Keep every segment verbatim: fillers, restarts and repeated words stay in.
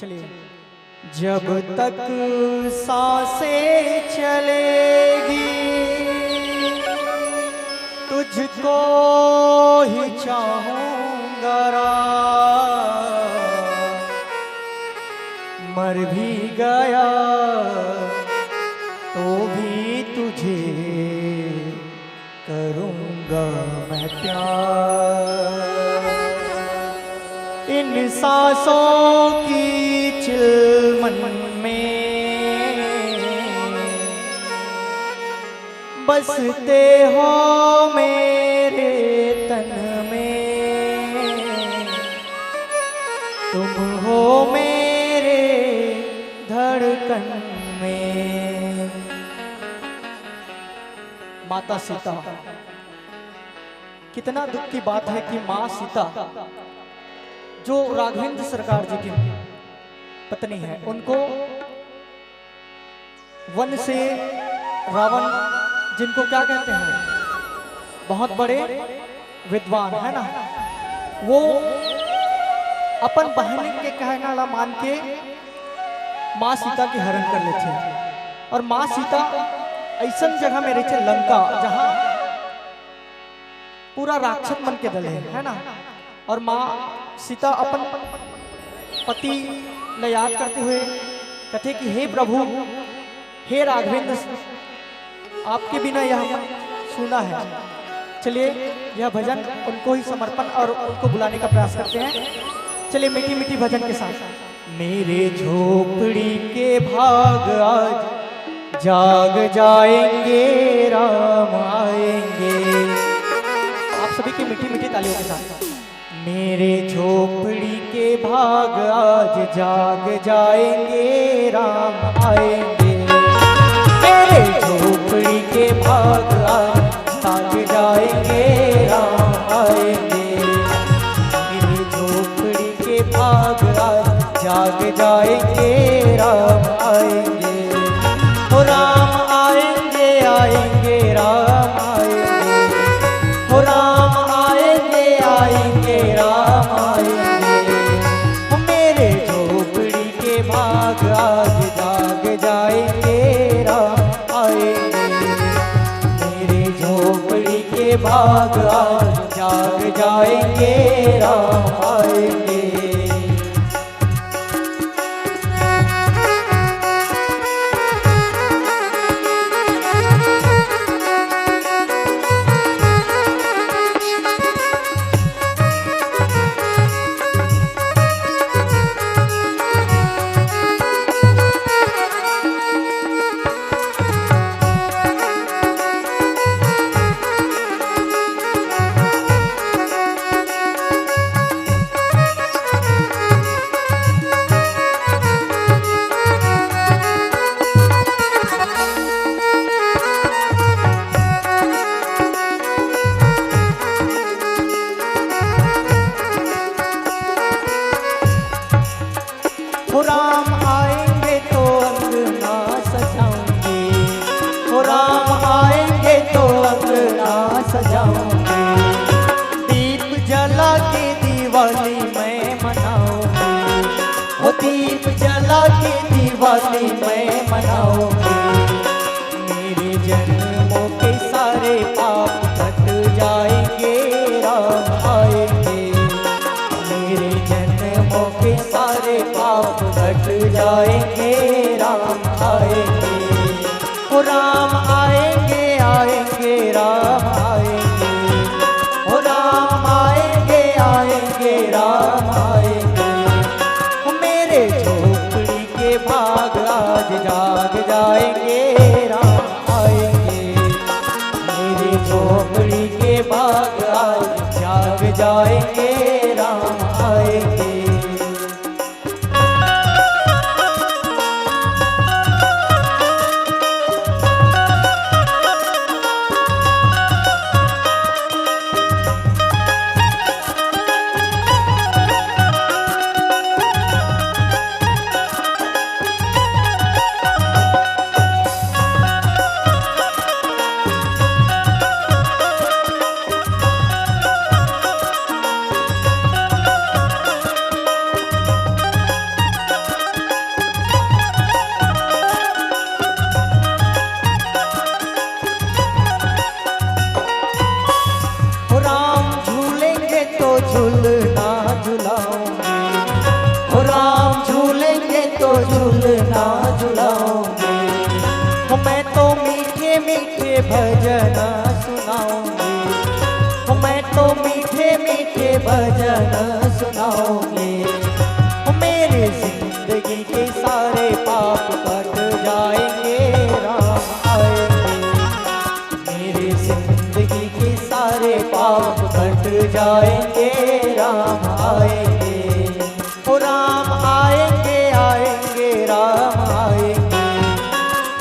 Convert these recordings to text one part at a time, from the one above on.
चलिए। जब तक सांसें चलेगी, तुझको ही चाहूंगा राम। मर भी गया तो भी तुझे करूंगा मैं प्यार। इन सांसों की चिलमन में बसते हो मेरे तन में, तुम हो मेरे धड़कन में। माता सीता, कितना दुख की बात है कि माँ सीता, जो राघवेंद्र सरकार जी की पत्नी है, उनको वन से रावण, जिनको क्या कहते हैं, बहुत बड़े विद्वान है ना, वो अपन बहन के कहना ला मान के माँ सीता के हरण कर लेथे। और माँ सीता ऐसन जगह में रहिथे, लंका, जहाँ पूरा राक्षस मन के दल है, है ना। और माँ सीता अपन पति ला याद करते हुए कथे कि हे प्रभु, हे राघवेंद्र, आपके बिना यह सूना है। चलिए, यह भजन उनको ही समर्पण और उनको बुलाने का प्रयास करते हैं। चलिए, मीठी मीठी भजन के साथ। मेरे झोपड़ी के भाग आज जाग जाएंगे, राम आएंगे। आप सभी की मीठी मीठी तालियों के साथ। मेरे झोपड़ी के भाग आज जाग जाएंगे, राम आएंगे। मेरे झोपड़ी के भाग आज जाग जाएंगे, राम आएंगे। मेरे झोपड़ी के भाग आज जाग जाएंगे, राम आएंगे। हो राम आएंगे, आएंगे, राम आएंगे। हो राम आएंगे, आएंगे, राम आएंगे। मेरे झोपड़ी के भाग आज जाग जाएंगे, राम आएंगे। मेरे झोपड़ी के भाग आज जाग जाएंगे, राम आएंगे। हो राम आएंगे तो अंगना सजाऊंगी, हो राम आएंगे तो अंगना सजाऊंगी। दीप जला के दिवाली मैं मनाऊंगी, वो दीप जला के दिवाली मैं मनाऊंगी। मेरे जन्मों के सारे पाप कट जाएंगे, राम आएंगे। मेरे जन्मों के सारे पाप कट जाएंगे, राम आएंगे। ओ राम आएंगे, आएंगे, राम आएंगे। ओ राम आएंगे, आएंगे, राम आएंगे। मेरे झोपड़ी के भाग आज जाग जाएंगे, राम आएंगे। मेरी झोपड़ी के भाग आज जाग जाएंगे, राम आएंगे। झूलना झुलाओगे। हो राम झूलेंगे तो झूलना झुलाओगे। हो मैं तो मीठे मीठे भजन सुनाऊंगी। हो मैं तो मीठे मीठे भजन सुनाऊंगी। हो मेरे जिंदगी के सारे पाप कट जाएंगे, राम आएंगे। मेरे जिंदगी के सारे पाप कट जाएंगे, राम आएंगे। ओ राम आएंगे, आएंगे, राम आएंगे।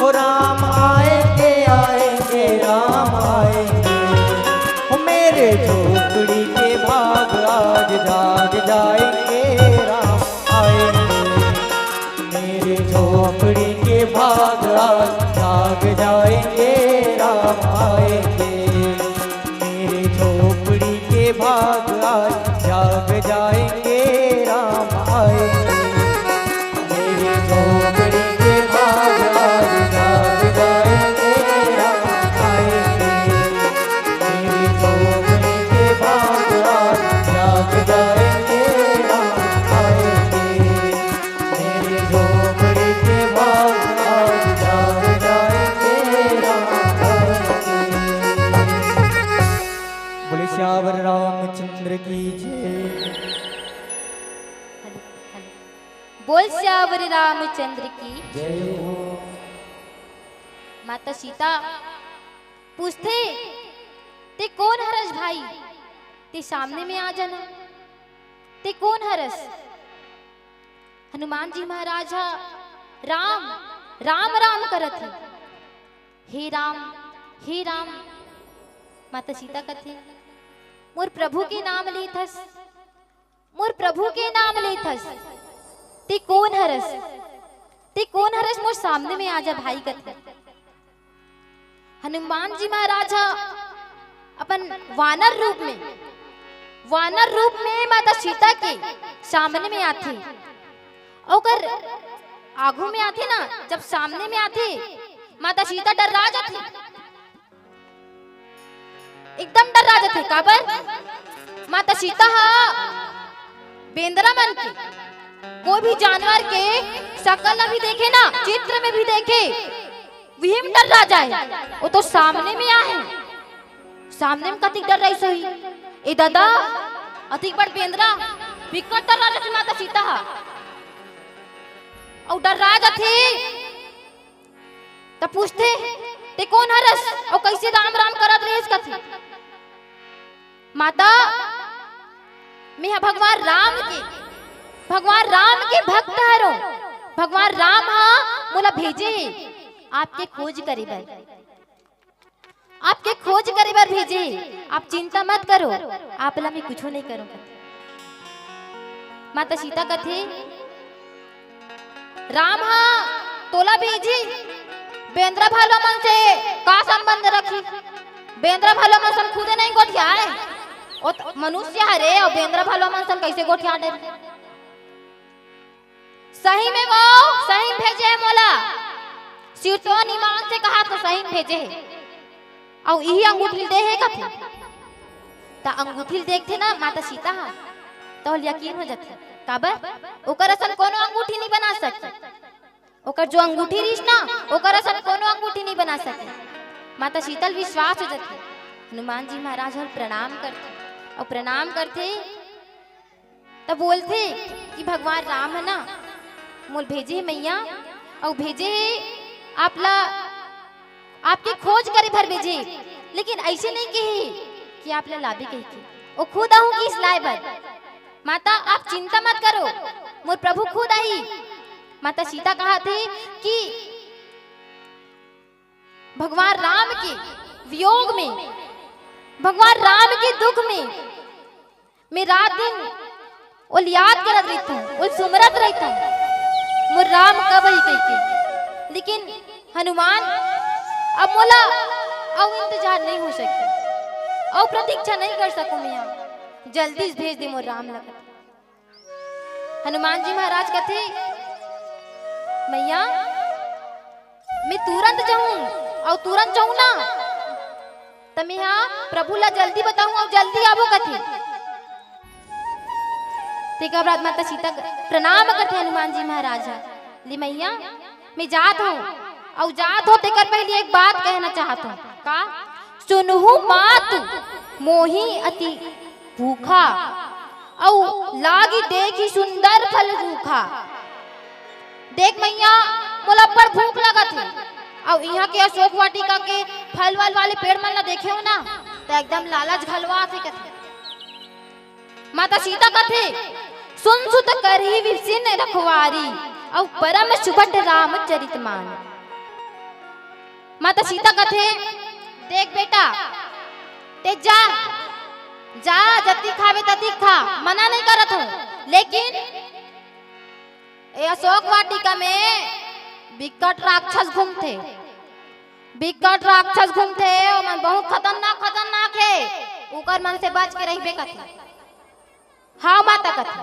ओ राम आएंगे, आएंगे, राम आएंगे। ओ मेरे झोपड़ी के भाग आज जाग जाएंगे, राम आएंगे। मेरे झोपड़ी के भाग आज जाग जाएंगे, राम आएंगे। मेरे झोपड़ी के भाग आज जाग जाएंगे, राम आएंगे। मेरे झोपड़ी के भाग आज जाग जाएंगे, राम आएंगे। मेरे झोपड़ी के भाग आज जाग जाएंगे, राम आएंगे। मेरे झोपड़ी के भाग आज जाग जाएंगे, राम आएंगे। बोले सियावर रामचंद्र की जय। बोल सियावर रामचंद्र की। जय हो। माता सीता पूछथे, ते कोन हरस भाई? ते सामने में आ जाना। ते कोन हरस? हनुमान जी महाराज ह राम राम राम करत हे। हे राम, हे राम। माता सीता कथे, मोर प्रभु के नाम लेथस, मोर प्रभु के नाम लेथस। ते कोन हरस? ते कोन हरस? मोर सामने में आ जा भाई कथे। हनुमान जी महाराज ह अपन वानर रूप में, वानर रूप में माता सीता के सामने में आथे। ओकर आगू में आथे ना, जब सामने में आथे, माता सीता डर्रा जाथे, एकदम डर्रा जाथे। काबर? माता सीता ह बेंदरा मन के, कोई भी जानवर के शकल ला भी देखे ना, चित्र में भी देखे, वही में डर्रा जाए। वो तो सामने में आहे, सामने में कतिक डर्राइस होही। ए दादा, अतिक बड़ बेंदरा, बिकट डर्रा जाथे माता सीता ह। अउ डर्रा जाथे, त पूछथे, ते कोन हरस? अउ कइसे राम राम करत रहेस कथे। माता, मेंहा भगवान राम के, भगवान राम के भक्त हरों। भगवान राम ह मोला भेजे हे आपके खोज करे बर, आपके खोज करे बर भेजे हे। आप चिंता मत करो, आप ला मैं कुछू नइ करों। माता सीता कथे, राम ह तोला भेजी, बेंदरा भालू मन से का संबंध रखही? बेंदरा भालू मन सन खुदे नइ गोठियाय। ओ त मनुष्य हरे, अउ बेंदरा भालू मन सन कइसे गोठिया डरही? सही में वो सही में भेजे हे मोला, सिरतोन ईमान से कहा तो सही में भेजे हे। अउ इही अंगूठी दे हे कथे। त अंगूठी ल देखथे ना माता सीता ह, त ओला यकीन हो जाथे। काबर? ओकर असन कोनो अंगूठी नइ बना सके। ओकर जो अंगूठी रिहिस ना, ओकर असन कोनो अंगूठी नइ बना सके। माता सीता ल विश्वास हो जाथे। हनुमान जी महाराज ह प्रणाम करथे, अउ प्रणाम करथे, त बोलथे कि भगवान राम ह ना मोला भेजे हे मैया, अउ भेजे हे आप ला, आपके खोज करे भर भेजे हे, लेकिन अइसे नइ कहे कि आप ला लाबे कहिके, ओ खुद आहूं किहिस लाय बर। माता, आप चिंता मत करो, मोर प्रभु खुद आही। माता सीता कहत हे कि भगवान राम के वियोग में, भगवान राम के दुख में मैं रात दिन ओला याद करत रहिथंव, ओला सुमरत रहिथंव, मोर राम कब आही कहिके। लेकिन हनुमान, अब मोला अउ इंतजार नइ हो सके, अउ प्रतीक्षा नइ कर सकंव मैं, जल्दी से भेज दे मोर राम ला। हनुमान जी महाराज कथे, मैया, मैं तुरंत जाहूं, अउ तुरंत जाहूं ना, त मेंहा प्रभु ला जल्दी बताहूं अउ जल्दी आबो कथे। तेकर बाद माता सीता प्रणाम करथे हनुमान जी महाराज ह, ले मैया, मैं जात हूँ, अउ जात हूँ तेकर पहले एक बात कहना चाहत हूँ। का? सुनहु मातु मोहि अति भूखा, अउ लागी देखि सुंदर फल रूखा। देख मैया, मोला अब्बड़ भूख लगत हे, अउ इहाँ के अशोक वाटिका के फल वल वाले पेड़ मन ला देखे हो ना, त एकदम लालच घलवाथे कथे। माता सीता कथे, सुन सुत करही विभिन्न रखवारी, अउ परम सुभट रामचरित मान। माता सीता कथे, देख बेटा, ते जा, जा, जतिक खाबे ततिक खा, मना नहीं करत हूँ, लेकिन ए अशोक वाटिका में बिकट राक्षस घूमथे, बिकट राक्षस घूमथे, ओमन बहुत खतरनाक, खतरनाक हे, उकर मन से बच के रहिबे कथे। हाँ माता कथे,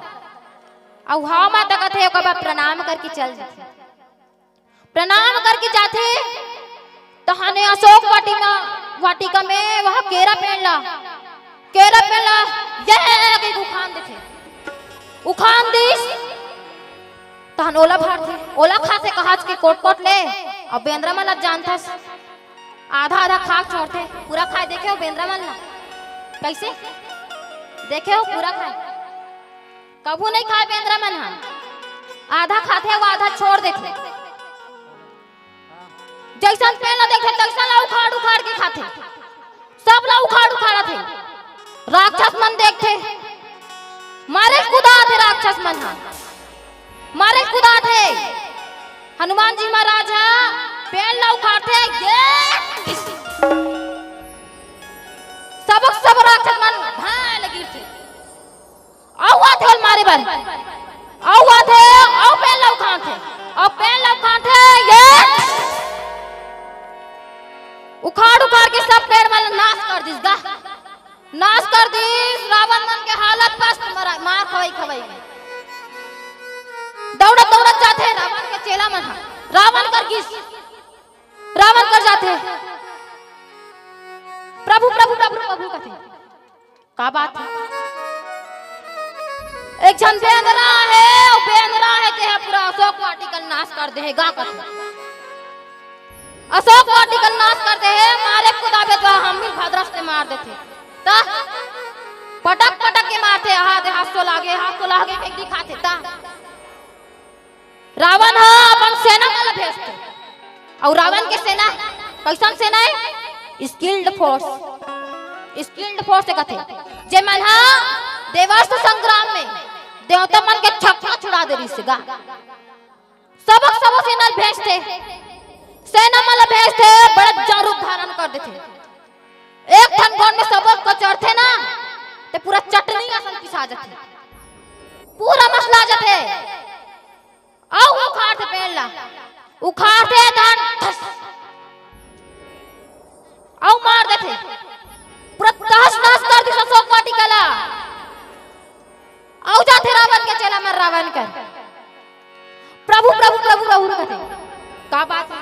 अउ हाँ माता कथे, ओकर बाद प्रणाम करके चल जाथे। प्रणाम करके जाथे, तहाने अशोक वाटिका, वाटिका में वह केरा पेड़ ला, केरा पेड़ ला, ये के उखान देथे, उखान दिस, तहन ओला फाड़थे, ओला खाथे कहाच के कोट कोट ले, अउ बेंदरा मन ला जानथस, आधा आधा खा छोड़थे, पूरा खाए देखे हो बेंदरा मन ला, कैसे देखे हो पूरा खाए? कभू नहीं खाए बेंदरा मन ह, आधा खाथे, वो आधा छोड़ देथे। जैसन पेड़ ला देखथे, तैसन ला उखाड़ उखाड़ के खाथे, सब ला उखाड़ उखाड़थे। राक्षस मन देखथे, मारे कुदाथे राक्षस मन ह, मारे कुदाथे। हनुमान जी महाराज ह पेड़ ला उखाड़थे, ये सबक सब राक्षस मन भाए ले गिरथे। अउ आथे ओला मारे बर, अउ आथे, अउ पेड़ ला उखाड़थे, अउ पेड़ ला उखाड़थे, ये उखाड़ उखाड़ के सब पेड़ मन ला नाश कर दिस गा, नाश कर दिस। रावण मन के हालत पस्त, मरा-, मार खवाई खवाई। दौड़त दौड़त जाथे रावण के चेला मन ह, रावण कर गिस, रावण कर जाथे, प्रभु प्रभु प्रभु प्रभु कथे। का बात हे? एक झन बेंदरा हे, अउ बेंदरा हे, तेहा पूरा अशोक वाटिका ल नाश कर दे हे, गा कथे। अशोक वाटिका ल नाश कर दे हे, मारे कुदाबे त हम भी भद्रस ले मार देथे। त पटक पटक के मारथे, हाथ, हाथ सो लागे, हाथ सो लागे, फेंक दिखाथे। त रावण ह अपन सेना मन ल भेजथे। अउ रावण के सेना कइसन सेना हे? Skilled force। Skilled force कथे, जेमन ह देवास्त्र संग्राम में देवता मन के छक्का छुड़ा दे रिहिस गा। सबक सबो सेना ल भेजथे, सेना मन ल भेजथे, बड़े जरूप धारण कर देथे। एक ठन गोड़ में सबक कचरथे ना, ते पूरा चटनी असन पिसा जथे, पूरा मसला जथे। अउ उखाड़थे पेड़ ला, उखाड़थे धान ठस, अउ मार देथे, पूरा तहस नहस कर दिस अशोक वाटिका ला। अउ जाथे रावण के चेला मन रावण कर, प्रभु प्रभु प्रभु प्रभु कथे। का बात हे?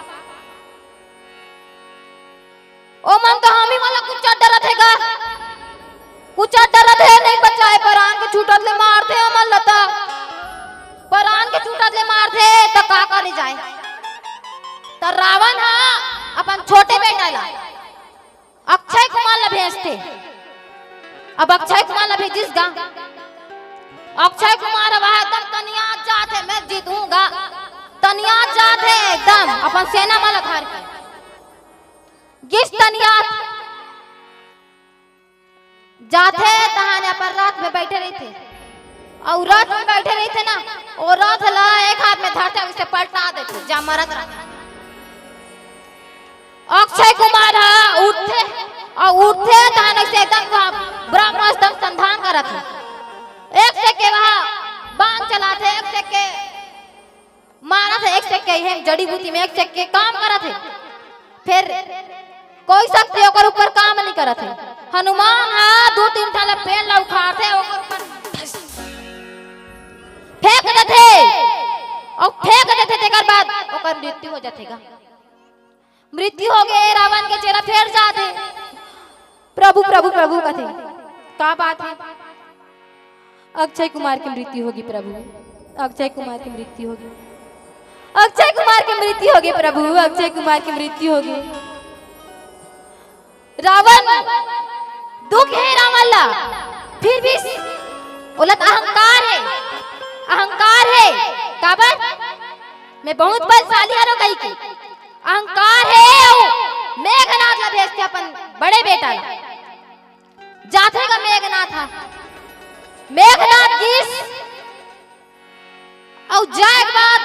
ओमन तो हमी मन ला कुचर डरत हे गा, कुचर डरत हे, नहीं बचाए, परान के छूटत ले मारथे हमन ला त, परान के छूटत ले मारथे त का करे जाए। त रावण ह अपन छोटे बेटा ला अक्षय कुमार ला भेजथे। अब अक्षय कुमार ला भेजिस गा, अक्षय कुमार ह एकदम तनिया जाथे, मैं जीतूंगा, तनिया जाथे एकदम अपन सेना मन ला धर के। गिस तनियात जाथे, तहाने अपन रथ में बइठे रहिथे, अउ रथ में बइठे रहिथे ना, ओ रथ ला एक हाथ में धरथे, अउ इसे पलटा देथे, जा मरत रथे। अक्षय कुमार ह उठथे, अउ उठथे, तहाने इसे एकदम वहाँ ब्रह्मास्त्र संधान करत हे। एक से के वहाँ बाण चलाथे, एक से के मारत हे, एक से के हे जड़ी बूटी में, एक से के काम करत हे, फेर कोई शक्ति ओकर ऊपर काम नहीं करत हे। हनुमान ह दू तीन ठन ला पेड़ ला उखाड़थे, ओकर ऊपर फेंक देथे, अउ फेंक देथे, तेकर बाद ओकर मृत्यु हो जाथे गा। मृत्यु हो गे, रावण के चेला फेर जाथे, प्रभु प्रभु प्रभु कथे। का बात हे? अक्षय कुमार की मृत्यु होगी प्रभु, अक्षय कुमार की मृत्यु होगी, अक्षय कुमार की मृत्यु होगी प्रभु, अक्षय कुमार की मृत्यु होगी। रावण दुख हे रावण ला, फिर भी ओला त अहंकार हे, अहंकार हे। काबर? मैं बहुत बलशाली हरों कहिके अहंकार हे। अउ मेघनाथ ला भेजथे अपन बड़े बेटा ला, जाथे गा मेघनाथ ह। मेघनाथ गिस अउ जाए के बाद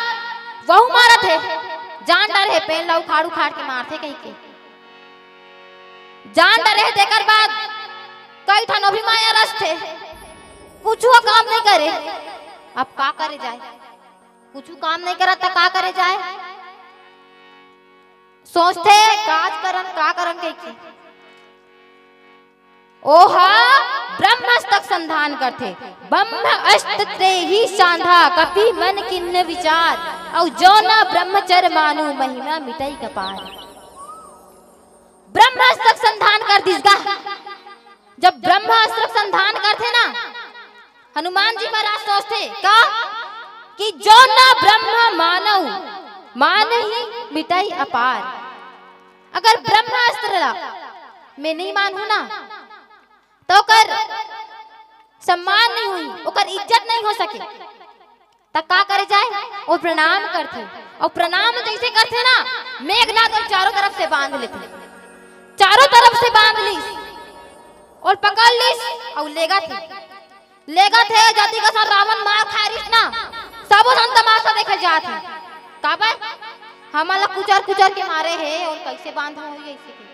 वहू मारत हे, जान डरे हे, पेड़ ला उखाड़ उखाड़ के मारथे कहिके। जान डरे हे, तेकर बाद कई ठन अभी माया रचथे, कुछु काम नहीं करे। अब का करे जाए, कुछु काम नहीं करत त का करे जाए? सोचथे, काज करन, का करन कहिके। ओहा ब्रह्मास्त्र संधान करथे। ब्रह्म अस्त्र ते ही सांधा, कपि मन कीन्ह विचार। अउ जो न ब्रह्मचर्य मानहु, महिमा मिटई अपार। ब्रह्मास्त्र संधान कर दिस गा। जब ब्रह्मास्त्र संधान करथे ना, हनुमान जी महाराज सोचथे का कि जो न ब्रह्म मानहु, मानही मिटई अपार। अगर ब्रह्मास्त्र ला मैं नहीं मानहूं ना, त ओकर सम्मान नहीं होही, ओकर इज्जत नहीं हो सके। त का करे जाए? वो प्रणाम करथे, अउ प्रणाम जैसे करथे ना, मेघनाथ ओला चारों तरफ से बांध लेथे, चारों तरफ से बांध लिस, ओला पकड़ लिस, अउ लेगथे, लेगथे। जतिक असन रावण मार खाय रिस ना, सबो झन तमाशा देखे जात हे। काबर? हमन ला कुचर कुचर के मारे हे, अउ कैसे बांधा होही ऐसे के।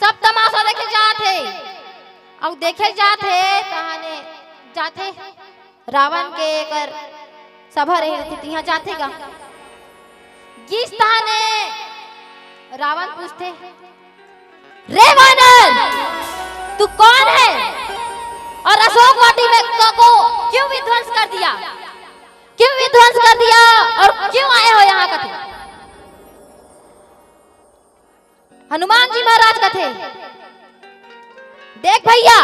सब तमाशा देखे जात हे, अउ देखे जात हे, तहाने जाथे रावण के एकर सभा रहे रहिथे, तिहां जाथे गा। गिस तहाने रावण पूछथे, "रे वानर, तू कौन है और अशोक वाटी में क-, को क्यों विध्वंस कर दिया? क्यों विध्वंस कर दिया और क्यों आए हो यहाँ?" कथे। हनुमान जी महाराज कथे, "देख भैया,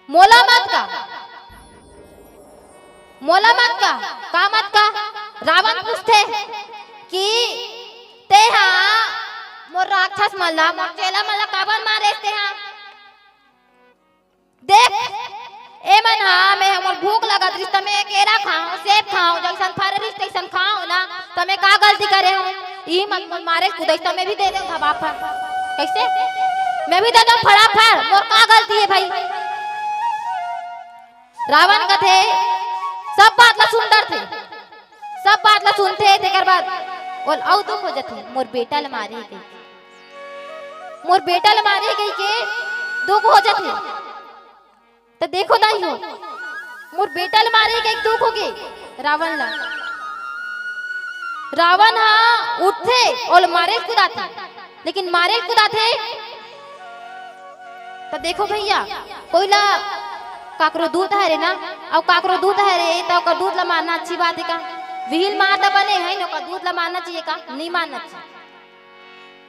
मोला मत का, मोला मत का।" "का मत का?" रावण पूछथे कि "तेहा मोर राक्षस मन ला, मोर चेला मन ला काबर मारेस तेहा? देख, ए मन हा, मैं हा मोर भूख लगत रिस त मैं केरा खांव, सेब खांव, जैसन फर रिस तैसन खांव ना, त मैं का गलती करे हंव? इही मन मोर मारे कुदैस त मैं भी दे देंव धबाफड़।" कैसे? "मैं भी दे देंव फड़ाफड़, मोर का गलती हे भाई?" रावण कथे, सब बात ला सुन डरथे, सब बात ला सुनथे, तेकर बाद ओला अउ दुख हो जथे, "मोर बेटा ला मारे हे कहिके, मोर बेटा ला मारे हे कहिके दुख हो जथे।" त देखो दाई हो, मोर बेटा ला मारे हे कहिके दुख होगे रावण ला। रावण हा उठथे, ओला मारे कुदाथे, लेकिन मारे कुदाथे। त देखो भैया, कोई ला काकरो दूध हरे ना, अउ काकरो दूध हरे त ओकर दूध ला मारना अच्छी बात हे का? विहिन माँ त बने हे न, ओकर दूध ला मारना चाहिए का? नहीं मारना चाहिए।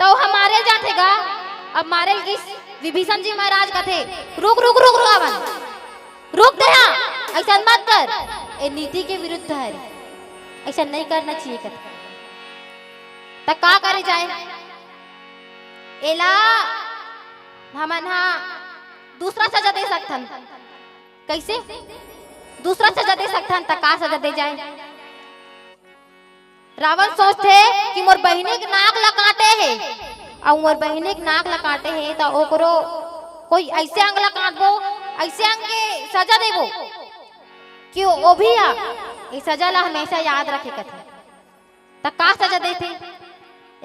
त ओहा मारे जाथे गा। अब मारे ल गिस, विभीषण जी महाराज कथे, "रुक, रुक, रुक, रावण, रुक दे हा, ऐसा मत कर, ए नीति के विरुद्ध हरे, ऐसा नहीं करना चाहिए," कथे। त का करे जाए? एला हमन हा दूसरा सजा दे सकथन। कैसे? दूसरा सजा दे सकथन, त का सजा दे जाए? रावण सोचथे कि मोर बहिनी के नाक ला काटे हे, अउ मोर बहिनी के नाक ला काटे हे, त ओकरो कोई ऐसे अंग ला काटबो, ऐसे अंग के सजा देबो कि वो, वो भी हा, ये सजा ला हमेशा याद रखे कथे। त का सजा देथे?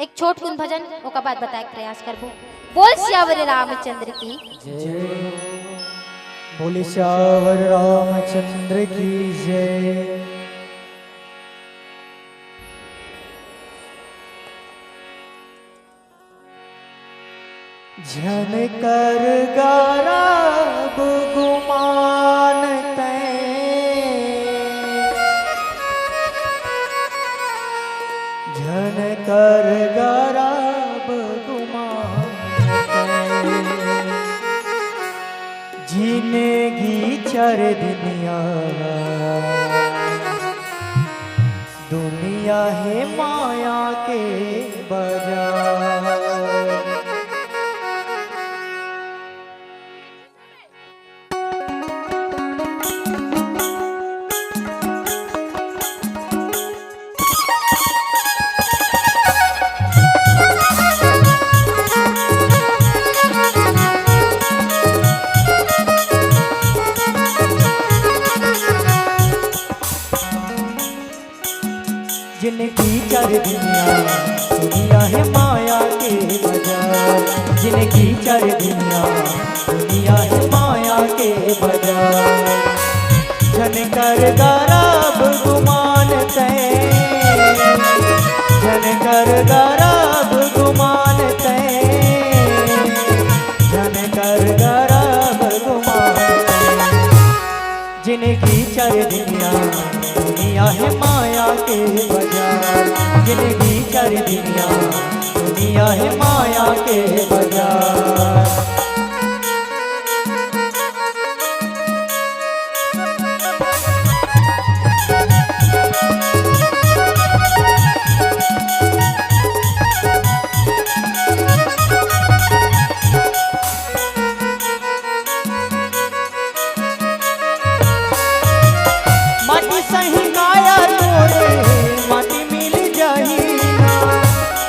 एक छोट कुन भजन, ओकर बाद बताए के प्रयास करबो। बोल सियावर रामचंद्र की। जय। बोले सियावर रामचंद्र की जय। झन कर गरब गुमान तैं, झन कर गरब गुमान तैं। जिनगी चार दुनिया, दुनिया हे माया के बाजार। जिनगी चार दुनिया, दुनिया हे माया के बाजार। जिनगी चार दुनिया, दुनिया हे माया के बाजार। झन कर गा रब गुमान तैं, झन कर गा रब गुमान तैं, झन कर गा रब गुमान तैं। जिनगी चार दुनिया, दुनिया हे माया के बाजार। जिनगी चार दुनिया, दुनिया हे माया के बाजार। माटी सही काया तोरे, माटी मिल जाही ना।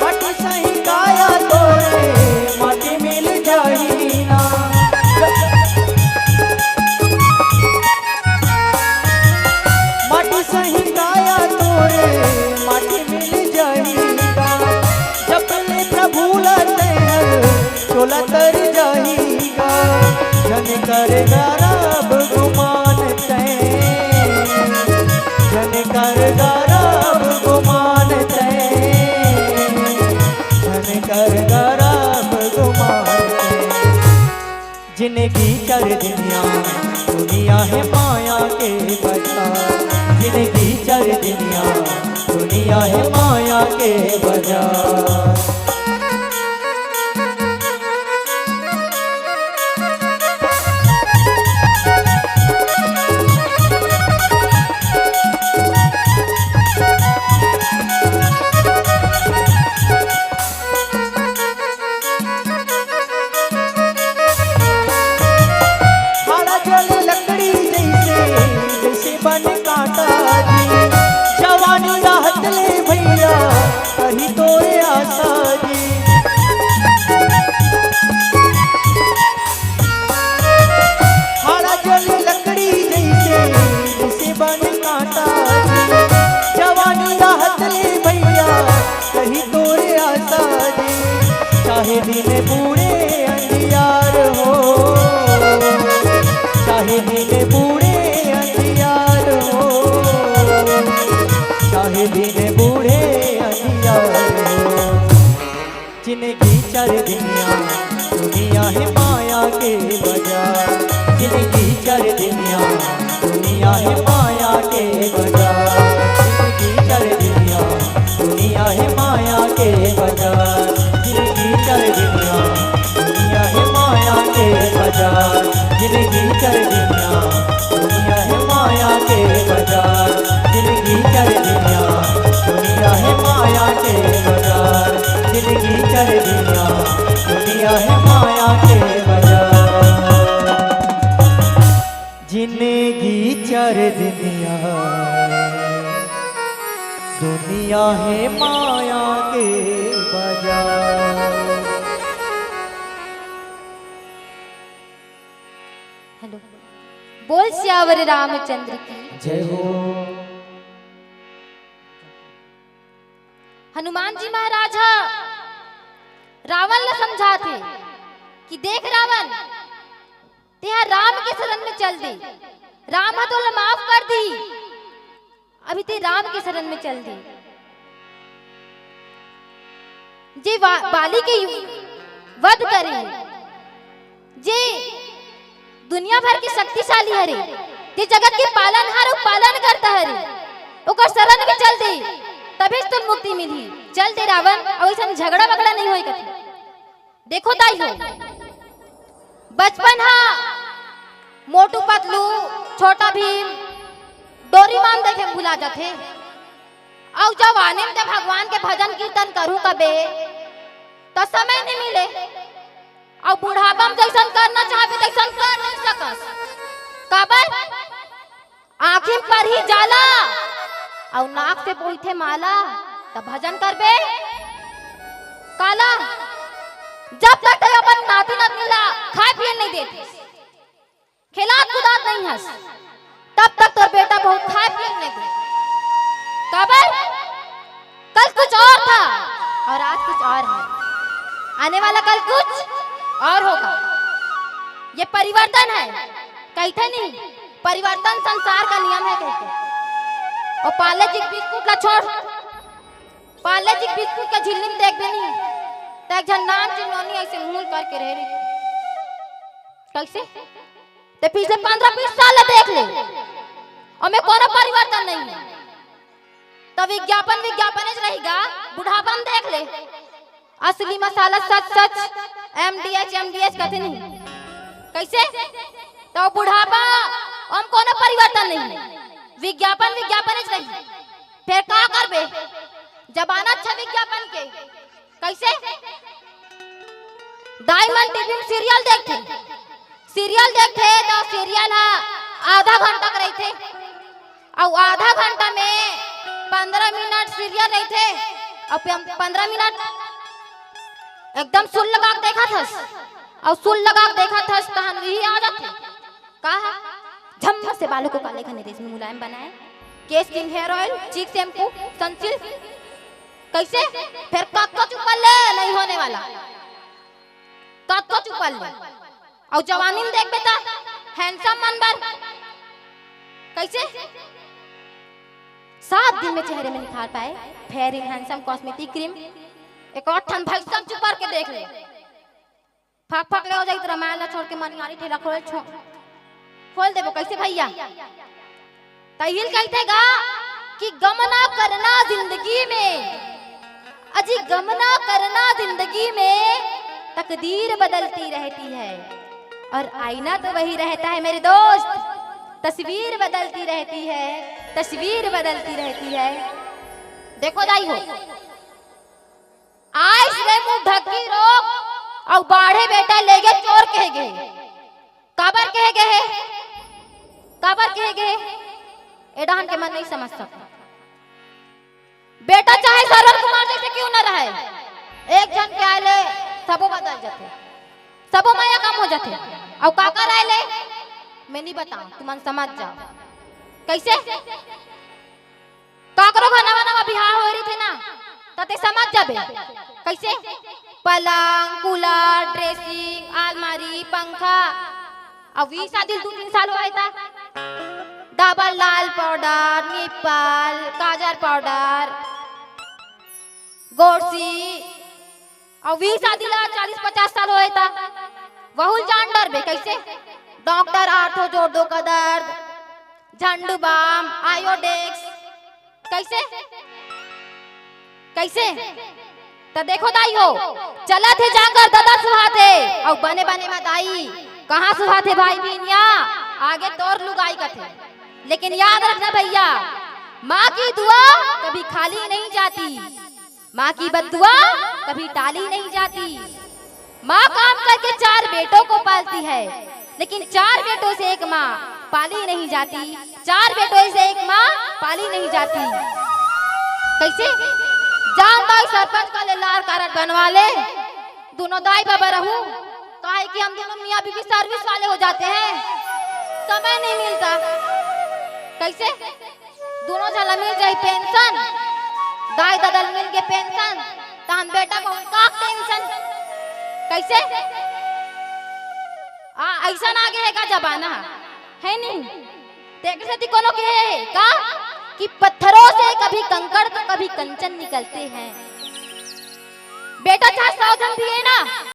माटी सही काया तोरे, माटी मिल जाही ना। माटी सही काया तोरे, माटी मिल जाही ना। जब ले प्रभु ला तैं हर, तोला तर जाही गा। झन कर गा रब गुमान तैं, झन कर गा रब गुमान तैं, झन कर गा रब गुमान तैं। जिनगी चार दुनिया, दुनिया हे माया के बाजार। जिनगी चार दुनिया, दुनिया हे माया के बाजार। हाड़ा जले लकड़ी जइसे, जइसे बन कांटा जी। जवानी रहत ले भइया, कहीं तोरे आसा जी। हाड़ा जले लकड़ी जइसे, जइसे बन कांटा जी। जवानी रहत ले भइया, कहीं तोरे आसा जी। चाहे दिन बूड़े अंधियार हो, चाहे दिन बूड़े अंधियार हो, चाहे दिन बूड़े अंधियार हो। जिनगी चार दुनिया, दुनिया हे माया के बाजार। जिनगी चार दुनिया, दुनिया हे माया के बाजार। जिनगी चार दुनिया, दुनिया हे माया के बाजार। जिनगी चार दुनिया, दुनिया हे माया के बाजार। जिनगी चार दुनिया, दुनिया हे माया के बाजार। जिनगी चार दुनिया, दुनिया हे माया के बाजार। जिनगी चार दुनिया, दुनिया हे माया के बाजार। जिनगी चार दुनिया, दुनिया हे माया के बाजार। हेलो। बोल सियावर रामचंद्र की। जय हो। हनुमान जी महाराज ह रावण ला समझाथे कि देख रावण, तेहा राम के शरण में चल दे, राम ह तोला माफ कर दी। अभी ते राम के शरण में चल दे। जे वा-, बाली के वध करे, जे दुनिया भर के शक्तिशाली हरे, जे जगत के पालनहार अउ पालन करता हरे, ओकर शरण में चल दे, तभे से तोर मुक्ति मिलही। चल दे रावण, अउ अइसन झगड़ा वगड़ा नहीं होय कथे। देखो दाई हो, बचपन हा मोटू पतलू, छोटा भीम, डोरीमान देखे भुला जाथे। अउ जवानी में ते भगवान के भजन कीर्तन करू कबे, त समय नहीं मिले। अउ बुढ़ापा में जैसन करना चाहबे, तैसन कर नहीं सकस। काबर? आँखी में परही जाला, अउ नाक से बोहिथे माला, त भजन करबे काला? जब तक ते अपन नाती नतनी ला खाए पिए नहीं देते, खेलात कुदात नहीं हस, तब तक तोर बेटा बहुत खाए पिए नहीं दे। काबर? कल कुछ और था और आज कुछ और है। आने वाला कल कुछ और होगा। ये परिवर्तन है, कहते नहीं, परिवर्तन संसार का नियम है कहते। और पार्ले जी के बिस्कुट ला छोड़, पार्ले जी के बिस्कुट के झिल्ली में देखबे नहीं, त एक झन नान चिन्होनी ऐसे मुंह करके रह रही। कैसे? ते पिछले पंद्रह बीस साल ले देख ले, ओमे कोनो परिवर्तन नहीं है। त विज्ञापन विज्ञापन ज रहिगा, बुढ़ापा में देख ले, असली मसाला सच सच, एमडीएच एमडीएच कथे नहीं। कैसे? त बुढ़ापा, ओम कोनो परिवर्तन नहीं है, विज्ञापन विज्ञापन ज रही। फिर का करबे? जमाना अच्छा विज्ञापन के। कैसे? दाई मन टीवी में सीरियल देखथे, सीरियल देखथे त सीरियल ह आधा घंटा के रहिथे, अउ आधा घंटा में पंद्रह मिनट सीरियल रहिथे, अउ पं-, पंद्रह मिनट एकदम सुल लगा के देखत हस, अउ सुल लगा के देखत हस, तहन वही आ जाथे। का है? झम्म से बालों को काले घने रेशमी मुलायम बनाए, केश किंग हेयर ऑयल, चीक शैम्पू, सनसिल्क। कैसे? फिर कतको चुपल ले, नहीं होने वाला। कतको चुपल ले। अउ जवानी में देखबे त हैंडसम मन बर। कैसे? सात दिन में चेहरे में निखार पाए, fair and handsome cosmetic cream. एक और ठन भाई सब चुपर के देख ले। फक फक ले हो जाई त रामायण ला छोड़ के मनिहारी ठेला खोल छो-, खोल देबो कैसे भैया? तहिल कहते गा कि गमना करना जिंदगी में, अजी गमना करना जिंदगी में, तकदीर बदलती रहती है और आईना तो वही रहता है मेरे दोस्त, तस्वीर बदलती रहती है, तस्वीर बदलती रहती है। देखो दाई हो, आइस रे मुंह ढकी रोग, अउ बाढ़े बेटा लेगे चोर कहे गे। काबर कहे गे हे? काबर कहे गे हे? ए डहन के मन नहीं समझ सकता। बेटा चाहे सरवन कुमार जैसे क्यों न रहे, एक झन के आए ले सबो बदल जाथे, सबो मया कम हो जाथे। अउ काकर आए ले मैं नहीं बताऊं, तुमन समझ जाओ। कैसे? काकरो घर नवा नवा बिहाव होए रहिथे ना, त ते समझ जाबे। कैसे? पलंग, कूलर, ड्रेसिंग, आलमारी, पंखा। अउ वी शादी दू तीन साल होए त डबल लाल पाउडर, निप्पल, काजर पाउडर, गोरसी। अउ वी शादी ला चालीस पचास साल होए त वहू ल जान डरबे। कैसे? डॉक्टर आर्थो जोड़ दो का दर्द, झंडू बाम, आयोडेक्स। कैसे? कैसे? त देखो दाई हो, चलत हे जांगर ददा सुहाथे, अउ बने बने मा दाई, कहाँ सुहाथे भाई बिनिया, आगे तोर लुगाई कथे। लेकिन याद रखना भैया, माँ की दुआ कभी खाली नहीं जाती, माँ की बद्दुआ कभी टाली नहीं जाती। माँ काम करके चार बेटों को पालती है, लेकिन चार बेटों से एक माँ पाली नहीं जाती, चार बेटों से एक माँ पाली नहीं जाती। कैसे? जान दाई सरपंच का ले लाल कारड बनवा ले, दोनों दाई बाबा रहू, काहे कि हम दोनों मियाँ बीबी सर्विस वाले हो जाते हैं, समय नहीं मिलता। कैसे? दोनों झन ला मिल जाही पेंशन, दाई ददा ल मिल गे पेंशन, त हम बेटा बहू का टेंशन। कैसे? आ, ऐसन आगे हे का जमाना ह, है नहीं? तेकर सेती कोनो कहे हे का कि पत्थरों से कभी कंकड़ तो कभी कंचन निकलते हैं। बेटा चाहे सौ झन भी हे ना,